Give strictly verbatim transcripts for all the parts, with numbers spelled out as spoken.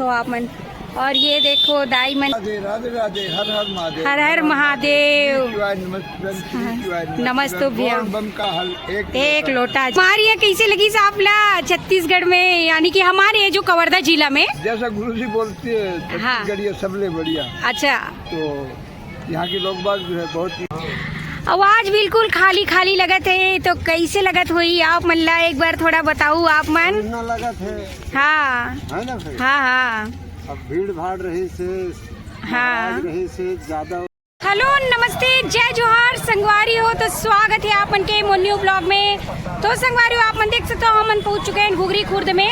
तो आप मन, और ये देखो दाई मन। राधे राधे राधे, हर हर महादेव। हर हर महादेव। शिवाय नमस्तुभ्यं, श्री शिवाय नमस्तुभ्यं। नमस्तुभ्यं। बोल बम का हल, एक एक लोटा। लोटा। हमारे यहाँ कैसे लगिस आप ला छत्तीसगढ़ में, यानी कि हमारे ये जो कवर्धा जिला में? जैसा गुरु जी बोलते हैं, हाँ। छत्तीसगढ़िया सबले बढ़िया। अच्छा। तो यहाँ के लोग बाग जो है बहुत ही आवाज बिल्कुल खाली खाली लगत है, तो कैसे लगत होही आप मन ला, एक बार थोड़ा बताऊ आप मन। सुन्ना लगत है। हाँ। है ना भाई? हाँ, हाँ। अब भीड़ भाड़ रही से, हाँ। महाराज रही से ज्यादा। हेलो, नमस्ते, जय जोहार संगवारी हो। तो स्वागत है आप मन के मोर न्यू ब्लॉग में। तो संगवारी हो, आप मन देख सकते हो, हम मन पहुंच चुके हैं घुघरी खुर्द में।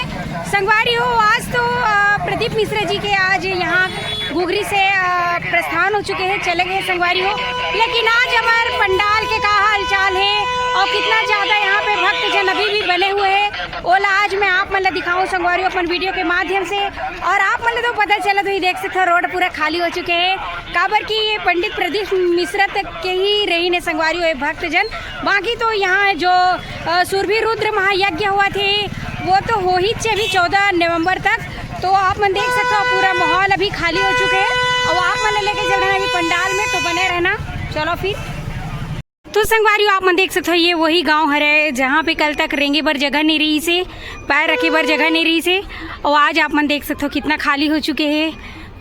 संगवारी हो, आज तो अ, प्रदीप मिश्रा जी के आज यहाँ घुघरी से अ, प्रस्थान हो चुके हैं, चले गए संगवारी हो। लेकिन आज हमारे पंडाल के का हाल चाल है और कितना ज्यादा यहाँ पे भक्तजन अभी भी बने हुए हैं, ओला आज मैं आप मन ला दिखाऊं संगवारी हो अपन वीडियो के माध्यम से। और आप मन ला तो पता चला, तो ये देख सकते हो रोड पूरा खाली हो चुके हैं, काबर कि ये पंडित प्रदीप मिश्रा तक के ही रही ने संगवारी हो ये भक्तजन। बाकी तो यहाँ जो अ, सुरभि रुद्र महायज्ञ हुआ थे, वो तो हो ही चे अभी चौदह नवंबर तक। तो आप मन देख सकते हो पूरा माहौल अभी खाली हो चुके हैं। और आप मन लेके चल रहे हैं अभी पंडाल में, तो बने रहना। चलो फिर। तो संगवारी हो, आप मन देख सकते हो ये वही गांव हरे जहाँ पे कल तक रेंगे बर जगह नहीं रही से, पैर रखे बर जगह नहीं रही से। और आज आप मन देख सकते हो कितना खाली हो चुके हैं।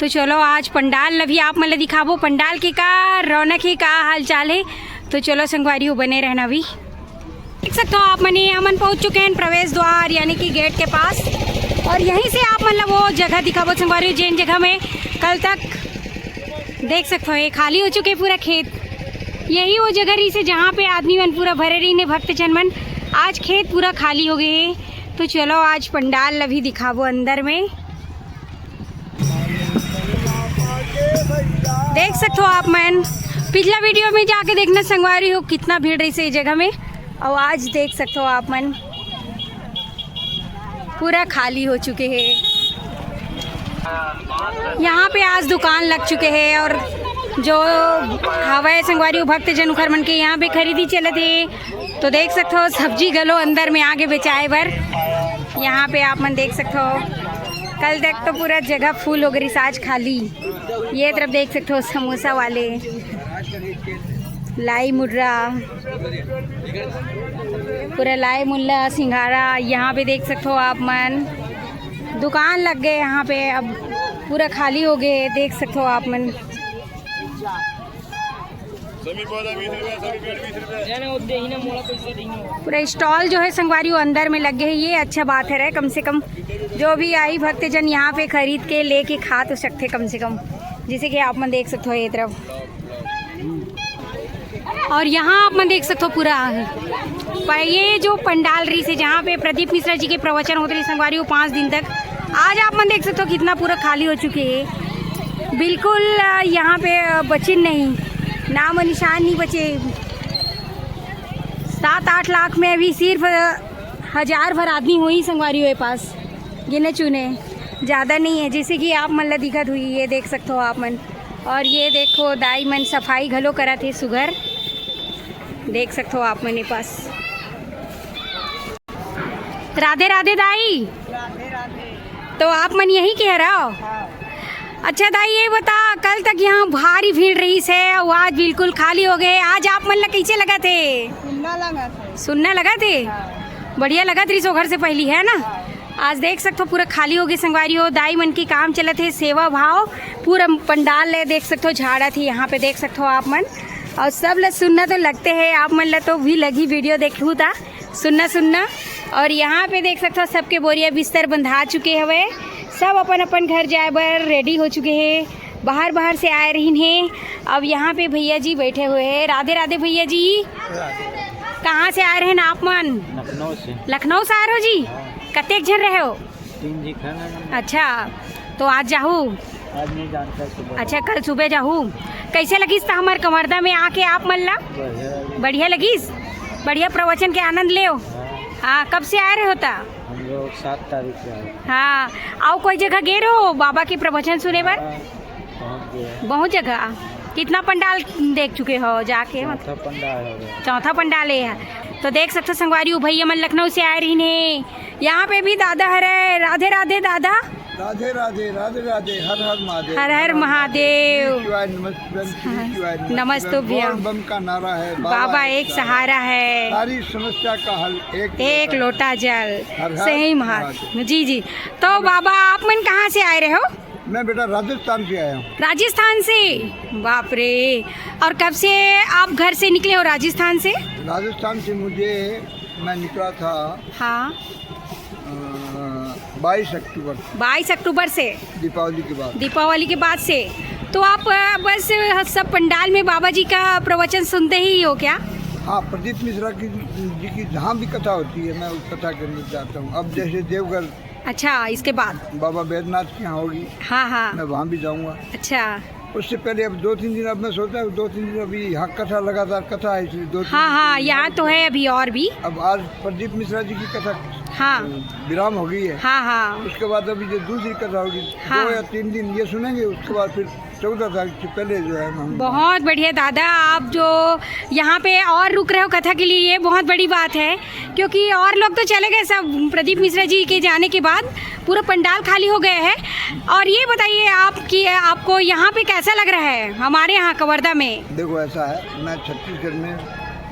तो चलो आज पंडाल ला भी आप मन ला दिखाबो, पंडाल के का रौनक है, का हाल चाल है। तो चलो संगवारी हो, बने रहना भी। देख सकते हो आप मन, ये हमन पहुंच चुके हैं प्रवेश द्वार यानी कि गेट के पास। और यहीं से आप मन ला वो जगह दिखाबो संगवारी हो, जेन जगह में कल तक देख सकते हो ये खाली हो चुके पूरा खेत। यही वो जगह रही से जहाँ पे आदमी मन पूरा भरे रही ने भक्तजन मन। आज खेत पूरा खाली हो गए हैं। तो चलो आज पंडाल ला भी दिखाबो अंदर में। देख सकते हो आप मन, पिछला वीडियो में जाके देखना संगवारी हो कितना भीड़ रही से ये जगह में। और आज देख सकते हो आप मन पूरा खाली हो चुके हैं। यहाँ पे आज दुकान लग चुके हैं और जो हवय संगवारी हो भक्तजन उखर मन के यहाँ पे खरीदी चलत हे। तो देख सकते हो सब्जी घलो अंदर में आगे बेचाए बर। यहाँ पे आप मन देख सकते हो कल तक तो पूरा जगह फुल हो गई, आज खाली। ये तरफ देख सकते हो समोसा वाले, लाई मुर्रा, पूरा लाई मुर्रा सिंघाड़ा। यहाँ पे देख सकते हो आप मन दुकान लग गए यहाँ पे, अब पूरा खाली हो गए, देख सकते हो आप मन। पूरा स्टॉल जो है संगवारी वो अंदर में लग गए है, ये अच्छा बात है रे, कम से कम जो भी आई भक्तजन यहाँ पे खरीद के लेके खा तो सकते कम से कम, जैसे कि आप मन देख सकते हो ये तरफ। और यहाँ आप मन देख सकते हो पूरा पर ये जो पंडाल रही से जहाँ पे प्रदीप मिश्रा जी के प्रवचन होते रही संगवारी वो पाँच दिन तक, आज आप मन देख सकते हो कितना पूरा खाली हो चुके है बिल्कुल। अ, यहाँ पे अ, बचिन नहीं, नाम और निशान नहीं बचे। सात आठ लाख में अभी सिर्फ अ, हजार भर आदमी हुई संगवारी हुए पास गिने चुने, ज़्यादा नहीं है। जैसे कि आप मन ला दिखत हुई, ये देख सकते हो आप मन। और ये देखो दाई मन सफाई घलो करत हे सुघर, देख सकते हो आप मन ये पास। राधे राधे दाई। तो आप मन यहीं के हरव? अच्छा दाई, ये बता, कल तक यहाँ भारी भीड़ रही से, अउ आज बिल्कुल खाली हो गए। आज आप मन ला कैसे लगत हे? सुन्ना लगत हे। सुन्ना लगत हे? हाँ। बढ़िया लगत रही सो घर से पहली, है ना? हाँ। आज देख सकते हो पूरा खाली हो गए संगवारी हो। दाई मन की काम चलत हे, सेवा भाव पूरा पंडाल ले देख सकते हो, झाड़ा थी यहाँ पे देख सकते हो आप मन। और सब ला सुन्ना तो लगते हैं, आप मन ला तो भी लगी वीडियो देखू था। सुन्ना सुन्ना। और यहाँ पे देख सकते हो सबके बोरिया बिस्तर बंधा चुके हवे, सब अपन अपन घर जाए बर रेडी हो चुके हैं। बाहर बाहर से आए रहिन हे। अब यहाँ पे भैया जी बैठे हुए हैं। राधे राधे भैया जी। कहाँ से आए रहे आप मन? लखनऊ से। लखनऊ से आए रहो जी? हाँ। कतेक झन रहे हो? तीन जी खाना। अच्छा, तो आज जाहू? आज नहीं जानता सुबह। अच्छा, कल सुबह जाहू। कैसे लगिस त हमार कवर्धा में आके आप मन ला? बढ़िया लगिस। बढ़िया लगिस? बढ़िया प्रवचन के आनंद लेव। हाँ। हाँ, कब से आए रहे होता? हम लोग सात तारीख से आए। हाँ, आओ कोई जगह गे रहो बाबा के प्रवचन सुने बर? हाँ, पहुँच गए। बहुत जगह। कितना पंडाल देख चुके हो जाके? चौथा पंडाल हो गया। चौथा पंडाल है। तो देख सकते हो संगवारी, वो भैया मन लखनऊ से आए रही ने। यहाँ पे भी दादा हरे। राधे राधे दादा। राधे राधे, राधे राधे, हर हर महादेव। हर हर महादेव। श्री शिवाय नमस्तुभ्यं, श्री शिवाय नमस्तुभ्यं। नमस्तुभ्यं। बोल बम का नारा है, बाबा बाबा एक एक सहारा। सहारा है। सारी समस्या का हल एक एक लोटा लोटा जल। हर हर सही महादेव। महादेव। जी जी। तो बाबा, आप मन कहाँ से आए रहे हो? मैं बेटा राजस्थान से आया हूँ। राजस्थान से? बाप रे। और कब से आप घर से निकले हो राजस्थान से? राजस्थान से मुझे, मैं निकला था, हाँ। अ, बाईस अक्टूबर। बाईस अक्टूबर से? दीपावली के बाद। दीपावली के बाद से। तो आप, अ, बस, अ, सब पंडाल में बाबा जी का प्रवचन सुनते ही हो क्या? हाँ, प्रदीप मिश्रा की, जी की जहाँ भी कथा होती है, मैं उस कथा के अंदर जाता हूँ। अब जैसे देवघर अच्छा, इसके बाद? बाबा बैद्यनाथ के यहाँ होगी, हाँ, हाँ। मैं वहाँ भी जाऊँगा। अच्छा। उससे पहले अब दो तीन दिन, अब मैं सोचता हूँ, दो तीन दिन अभी यहाँ कथा, लगातार कथा है, इसलिए दो तीन हाँ, दिन हाँ, यहाँ यहाँ तो है अभी और भी। अब आज प्रदीप मिश्रा जी की कथा, हाँ। अ, विराम हो गई है। हाँ, हाँ। उसके बाद अभी जो दूसरी कथा होगी, हाँ। दो या तीन दिन ये सुनेंगे, उसके बाद फिर चौदह तारीख से पहले जो है हम बहुत बढ़िया दादा, आप जो यहाँ पे और रुक रहे हो कथा के लिए, ये बहुत बड़ी बात है, क्योंकि और लोग तो चले गए सब प्रदीप मिश्रा जी के जाने के बाद। पूरा पंडाल खाली हो गया है। और ये बताइए आप कि आपको यहाँ पे कैसा लग रहा है, हमारे यहाँ कवर्धा में? देखो, ऐसा है, मैं छत्तीसगढ़ में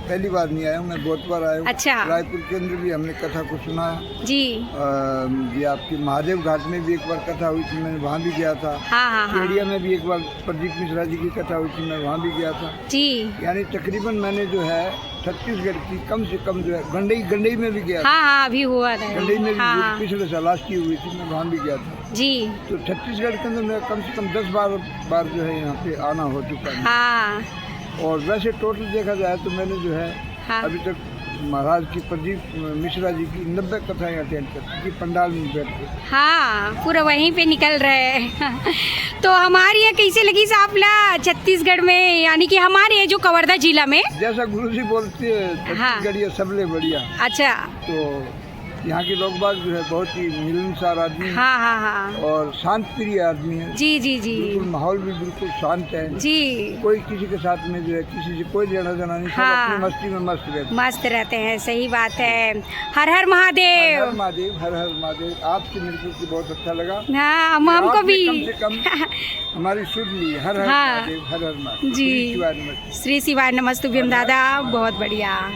पहली बार नहीं आया हूँ, मैं बहुत बार आया हूँ। अच्छा। रायपुर के अंदर भी हमने कथा को सुना। जी। अ, ये आपके महादेव घाट में भी एक बार कथा हुई थी, मैं वहाँ भी गया था। हाँ, हाँ, हाँ। केडिया में भी एक बार प्रदीप मिश्रा जी की कथा हुई थी, मैं वहाँ भी गया था। जी। यानी तकरीबन मैंने जो है छत्तीसगढ़ की कम से कम जो है, गंडई, गंडई में भी गया था। हाँ, हाँ, अभी हुआ था। गंडई में भी हाँ, हुई, हाँ। पिछले साल, लास्ट ईयर हुई थी, मैं वहाँ भी गया था। जी। तो छत्तीसगढ़ के अंदर मेरा कम से कम दस बार, बार जो है यहाँ पे आना हो चुका है। हाँ। और वैसे टोटल देखा जाए तो मैंने जो है हाँ। अभी तक महाराज की, प्रदीप मिश्रा जी की नब्बे कथाएं अटेंड कर चुकी, पंडाल में बैठ के। हाँ, पूरा वहीं पे निकल रहे हैं। तो हमारे यहाँ कैसे लगी साहब ला छत्तीसगढ़ में, यानी कि हमारे ये जो कवर्धा जिला में? जैसा गुरु जी बोलते हैं, हाँ। छत्तीसगढ़िया सबले बढ़िया। अच्छा। तो यहाँ के लोग बाग जो है बहुत ही मिलनसार आदमी हैं हाँ, हाँ, हाँ। और शांत प्रिय आदमी है। जी, जी, जी। बिल्कुल माहौल भी बिल्कुल शांत है। जी। कोई किसी के साथ में जो है किसी से कोई लेना देना नहीं, सब हाँ। अपनी मस्ती में मस्त रहते हैं। मस्त रहते हैं, सही बात है। हर हर महादेव। हर हर महादेव, हर हर महादेव। आपसे मिलकर के बहुत अच्छा लगा। हाँ, हम, और हमको आपने भी। कम से कम हमारी सुन ली। हर हर हाँ। महादेव, हर हर महादेव। जी। श्री शिवाय नमस्तुभ्यं। श्री शिवाय नमस्तुभ्यं हर हर दादा, महादेव। बहुत बढ़िया।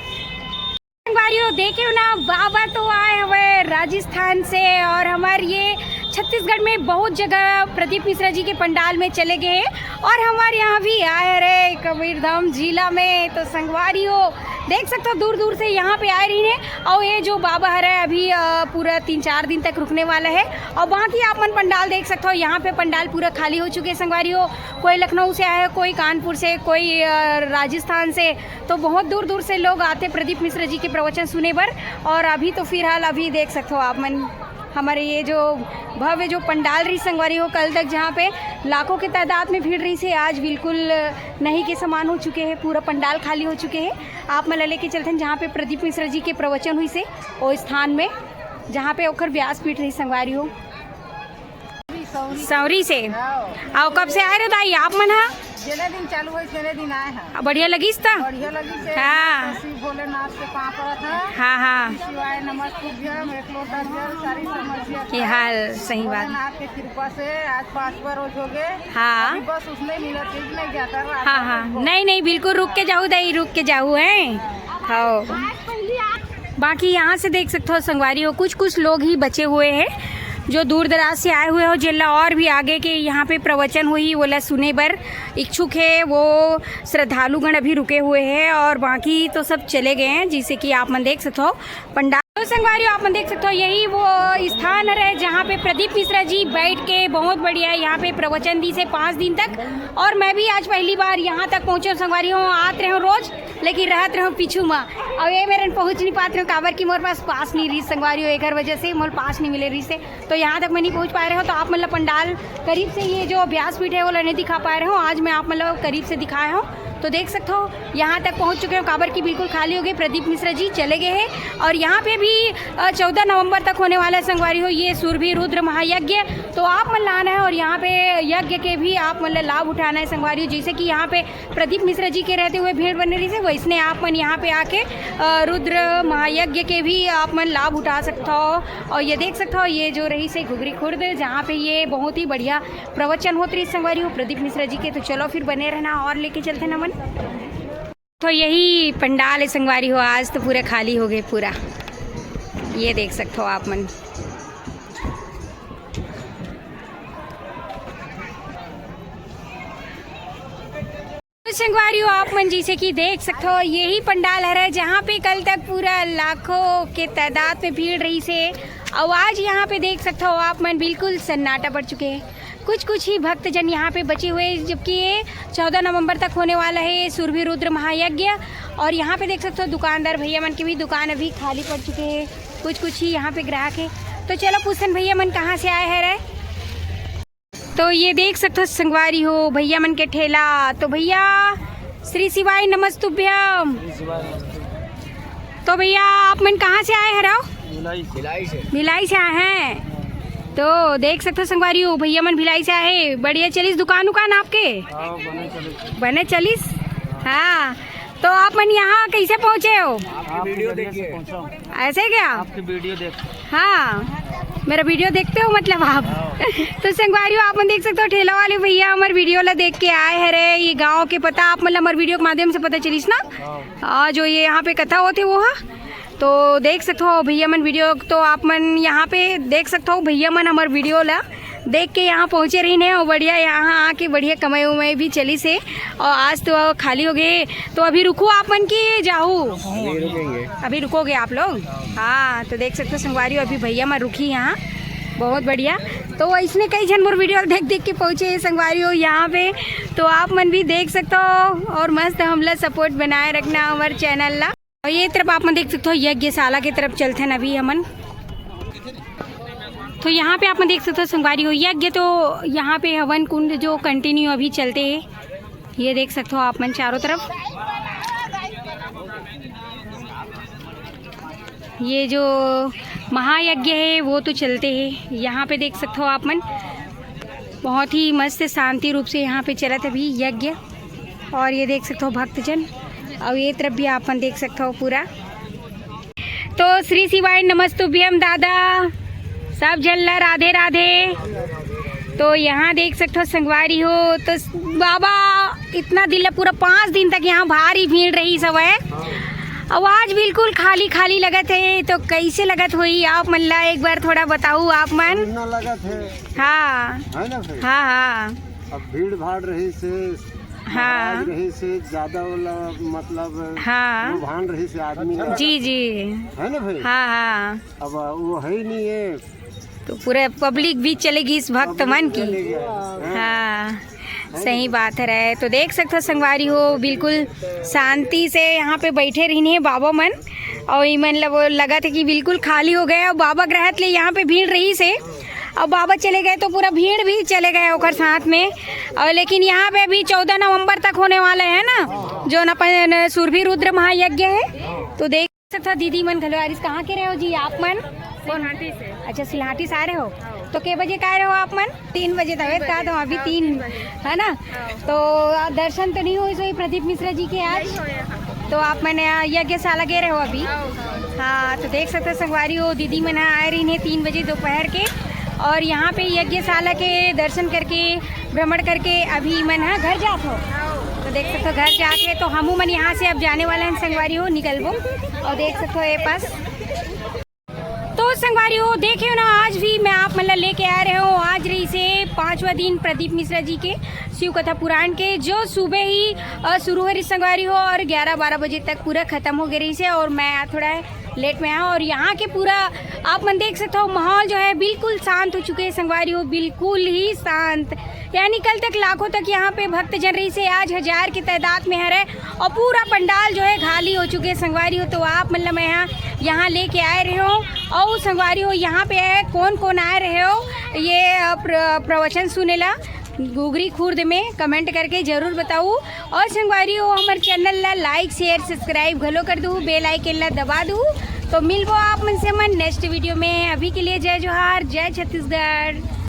संगवारी हो, देखे हो ना, बाबा तो आए हुए राजस्थान से और हमारे ये छत्तीसगढ़ में बहुत जगह प्रदीप मिश्रा जी के पंडाल में चले गए हैं और हमारे यहाँ भी आए रहे कबीरधाम जिला में। तो संगवारी हो, देख सकते हो दूर दूर से यहाँ पे आए रही है। और ये जो बाबा हरे अभी, अ, पूरा तीन चार दिन तक रुकने वाला है और वहाँ की आप मन पंडाल देख सकते हो। यहाँ पे पंडाल पूरा खाली हो चुके हैं संगवारी हो। कोई लखनऊ से आया है, कोई कानपुर से, कोई, अ, राजस्थान से, तो बहुत दूर दूर से लोग आते प्रदीप मिश्रा जी के प्रवचन सुने बर। और अभी तो फिलहाल अभी देख सकते हो आप मन, हमारे ये जो भव्य जो पंडाल रही संगवारी हो, कल तक जहाँ पे लाखों के तादाद में भीड़ रही से, आज बिल्कुल नहीं के समान हो चुके हैं, पूरा पंडाल खाली हो चुके हैं। आप मन ला लेके चलते हैं जहाँ पे प्रदीप मिश्रा जी के प्रवचन हुई से, वो स्थान में जहाँ पे ओखर व्यासपीठ रही संगवारी हो। सौरी से। हाँ। आओ, कब से आए रहे दाई आप मन हा? जेने दिन चालू होइस, तेने दिन आए हैं। आ, बढ़िया लगिस ता? बढ़िया लगिस हे। हाँ। शिव भोलेनाथ के पाँव परत हैं। हाँ, हाँ। शिवाय नमस्तुभ्यं, एक लोटा जल, सारी समस्या ये हाल, सही बात। भोलेनाथ के कृपा से आज पाँचवा रोज हो गए। हाँ। अभी बस उसने मिला, ठीक नहीं जाता, रात हाँ, भर हाँ। रुको। नहीं, नहीं, बिल्कुल रुक के जाऊ दाई, रुक के जाऊ, हैं? हाँ। बाकी यहाँ से देख सकते हो संगवारी हो, कुछ कुछ लोग ही बचे हुए हैं जो दूर दराज से आए हुए हो, जेला और भी आगे के यहाँ पे प्रवचन हुई, वोला सुने बर इच्छुक है, वो श्रद्धालुगण अभी रुके हुए हैं और बाकी तो सब चले गए हैं, जैसे कि आप मन देख सकते हो पंडाल। तो संगवारी हो, आप मन देख सकते हो, यही वो स्थान है जहाँ पे प्रदीप मिश्रा जी बैठ के बहुत बढ़िया यहाँ पे प्रवचन दी से पाँच दिन तक। और मैं भी आज पहली बार यहाँ तक पहुँचे हूँ संगवारी हो, आत रहे हूँ रोज, लेकिन रहत रहे हूँ पीछू मा। अब ये मेरे पहुँच नहीं पात रहे हूँ, काबर कि मोर पास पास नहीं रही संगवारी हो, एकर वजह से मोर पास नहीं मिले रही से, तो यहाँ तक मैं नहीं पहुँच पाए रहे हूँ। तो आप मतलब पंडाल करीब से, ये जो व्यासपीठ है वो नहीं दिखा पाए रहे हूँ, आज मैं आप मतलब करीब से दिखाया हूँ। तो देख सकते हो यहाँ तक पहुँच चुके हो, काबर की बिल्कुल खाली हो गई। प्रदीप मिश्रा जी चले गए हैं और यहाँ पे भी, अ, चौदह नवंबर तक होने वाला है संगवारी हो ये सुरभि रुद्र महायज्ञ। तो आप मन लाना है और यहाँ पे यज्ञ के भी आप मन ल लाभ उठाना है संगवारी हो, जैसे कि यहाँ पे प्रदीप मिश्रा जी के रहते हुए भीड़ बने रहिसे, वैसने आप मन यहाँ पे आके, अ, रुद्र महायज्ञ के भी आप मन लाभ उठा सकत हो। और ये देख सकत हो, ये जो रहिसे घुघरी खुर्द, जहाँ पे ये बहुत ही बढ़िया प्रवचन होत रहिस संगवारी हो प्रदीप मिश्रा जी के। तो चलो फिर बने रहना और लेके चलते ना मन। तो यही पंडाल है संगवारी हो, आज तो पूरा खाली हो गए पूरा, ये देख सकत हो आप मन। तो संगवारी हो, आप मन जैसे कि देख सकत हो, यही पंडाल हरे, जहाँ पे कल तक पूरा लाखों के तादाद में भीड़ रहिसे, और आज यहाँ पे देख सकत हो आप मन, बिल्कुल सन्नाटा पड़ चुके हैं। कुछ कुछ ही भक्तजन यहाँ पे बचे हुए हैं, जबकि ये चौदह नवंबर तक होने वाला है सुरभि रुद्र महायज्ञ। और यहाँ पे देख सकत हो, दुकानदार भैया मन के भी दुकान अभी खाली पड़ चुके हैं, कुछ कुछ ही यहाँ पे ग्राहक है। तो चलो पूछन भैया मन कहाँ से आए हैं रे। तो ये देख सकत हो संगवारी हो, भैया मन के ठेला। तो भैया, श्री शिवाय नमस्तुभ्यम। तो भैया, आप मन कहाँ से आए हरव? भिलाई से। भिलाई से आए हैं। तो देख सकत हो संगवारी हो, भैया मन भिलाई से आए हैं। बढ़िया चलिस दुकान उकान आपके? हाँ, बने चलिस। बने चलिस? हाँ। तो आप मन यहाँ कैसे पहुँचे हो? आपके वीडियो देख के। ऐसे क्या? आपके वीडियो देख। हाँ, मेरा वीडियो देखते हो मतलब आप। तो संगवारी हो, आप मन देख सकते हो, ठेला वाले भैया हमर वीडियो ला देख के आए हरे। ये गांव के पता आप मन ला हमर वीडियो के माध्यम से पता चलिस ना। हाँ। और जो ये यहाँ पे कथा होते वो हा, तो देख सकते हो भैया मन वीडियो, तो आप मन यहाँ पे देख सकते हो भैया मन हमर वीडियो ला देख के यहाँ पहुँचे रहिन हे और बढ़िया यहाँ आके बढ़िया कमाई उमाई भी चलिस हे। और आज तो खाली हो गए, तो अभी रुकहू आप मन कि जाहू? अभी रुकेंगे। अभी रुकोगे आप लोग? हाँ, तो देख सकते हो संगवारी हो, अभी भैया मन रुकही यहाँ। बहुत बढ़िया। तो वैसने कई झन मोर वीडियो देख देख के पहुँचे हे संगवारी हो यहाँ पे, तो आप मन भी देख सकते हो और मस्त हमला सपोर्ट बनाए रखना हमारे चैनल ला। और ये तरफ आप मन देख सकते हो यज्ञशाला की तरफ चलते हैं अभी हमन। तो यहाँ पे आप मन देख सकते हो संगवारी हो, यज्ञ तो यहाँ पे हवन कुंड जो कंटिन्यू अभी चलते हैं, ये देख सकते हो आप मन चारों तरफ। ये जो महायज्ञ है वो तो चलते हैं, यहाँ पे देख सकते हो आप मन, बहुत ही मस्त शांति रूप से यहाँ पे चलत अभी यज्ञ। और ये देख सकते हो भक्तजन, और ये तरफ भी आप मन देख सकते हो पूरा। तो श्री शिवाय नमस्तुभ्यम दादा, सब झन ला राधे राधे। तो यहाँ देख सकते हो संगवारी हो, तो बाबा इतना दिन ला पूरा पाँच दिन तक यहाँ भारी भीड़ रहिस हवय, अउ आज बिल्कुल खाली खाली लगत हे। तो कैसे लगत होही आप मन ला, एक बार थोड़ा बताऊ आप मन। सुन्ना लगत हे। हाँ। है ना भाई? हाँ, हाँ। अब भीड़ भाड़ रहिस हे, हाँ। महाराज रहिस हे, ज्यादा वाला मतलब हाँ। लुभान रहिस हे आदमी ला। जी, जी। है ना भाई? हाँ, हाँ। अब वो है ही नहीं है। तो पूरा पब्लिक भी चले गिस भक्त मन की। चले गया। हाँ। हाँ, सही बात हरे। तो देख सकत हो संगवारी हो, बिल्कुल शांति से यहाँ पे बैठे रहिन हे बाबा मन, और इमन ल वो लगत हे कि बिल्कुल खाली हो गए, और बाबा के रहत ले यहाँ पे भीड़ रहिस हे, और बाबा चले गए तो पूरा भीड़ भी चले गए ओकर साथ में। और लेकिन यहाँ पे अभी चौदह नवंबर तक होने वाला है ना, जो न अपन सुरभि रुद्र महायज्ञ है। तो देख सकत हो दीदी मन घलो आ रहिस। कहाँ के रहे हो जी आप मन? कौन? सिलहाटी से। अच्छा, सिलहाटी से आ रहे हो? हाँ। तो के बजे के आए रहे हो आप मन? तीन बजे तक। तीन बजे। का तो अभी हाँ, तीन, तीन बजे। है ना? हाँ। तो दर्शन तो नहीं होइस होही प्रदीप मिश्रा जी के आज? नहीं होए, हाँ। तो आप मन यज्ञशाला गे रहे हो अभी? हाँ, हाँ। हाँ, तो देख सकत हो संगवारी हो, दीदी मन आए रहिन हे तीन बजे दोपहर के, और यहाँ पे यज्ञशाला के दर्शन करके, भ्रमण करके अभी मन ह घर जात हो। तो देख सकत हो घर जाके, तो हमू मन यहाँ से अब जाने वाला है संगवारी हो, निकलबो। और देख सकत हो ये पास। तो संगवारी हो, देखे हो ना, आज भी मैं आप मन ला लेके आ रहे हो। आज रहिस हे पाँचवा दिन प्रदीप मिश्रा जी के शिव कथा पुराण के, जो सुबह ही, अ, शुरू हो रहिस संगवारी हो और ग्यारह बारह बजे तक पूरा खत्म हो गए रहिस हे, और मैं थोड़ा लेट में आया। और यहाँ के पूरा आप मन देख सकते हो, माहौल जो है बिल्कुल शांत हो चुके हैं संगवारी हो, बिल्कुल ही शांत। यानी कल तक लाखों तक यहाँ पे भक्तजन रहिस हे, आज हजार के तादाद में हरे और पूरा पंडाल जो है खाली हो चुके हैं संगवारी हो। तो आप मन ला मैं यहाँ, यहाँ लेके आए रहे हो। और संगवारी हो, यहाँ पे है कौन कौन आए रहे हो ये, अ, प्र-, प्रवचन सुने ला घुघरी खुर्द में, कमेंट करके जरूर बताऊ। और संगवारी हो, हमर चैनल ला लाइक, शेयर, सब्सक्राइब घलो कर दू, बेल आइकन ला दबा दू। तो मिलबो आप मन से मन नेक्स्ट वीडियो में। अभी के लिए जय जोहार, जय छत्तीसगढ़।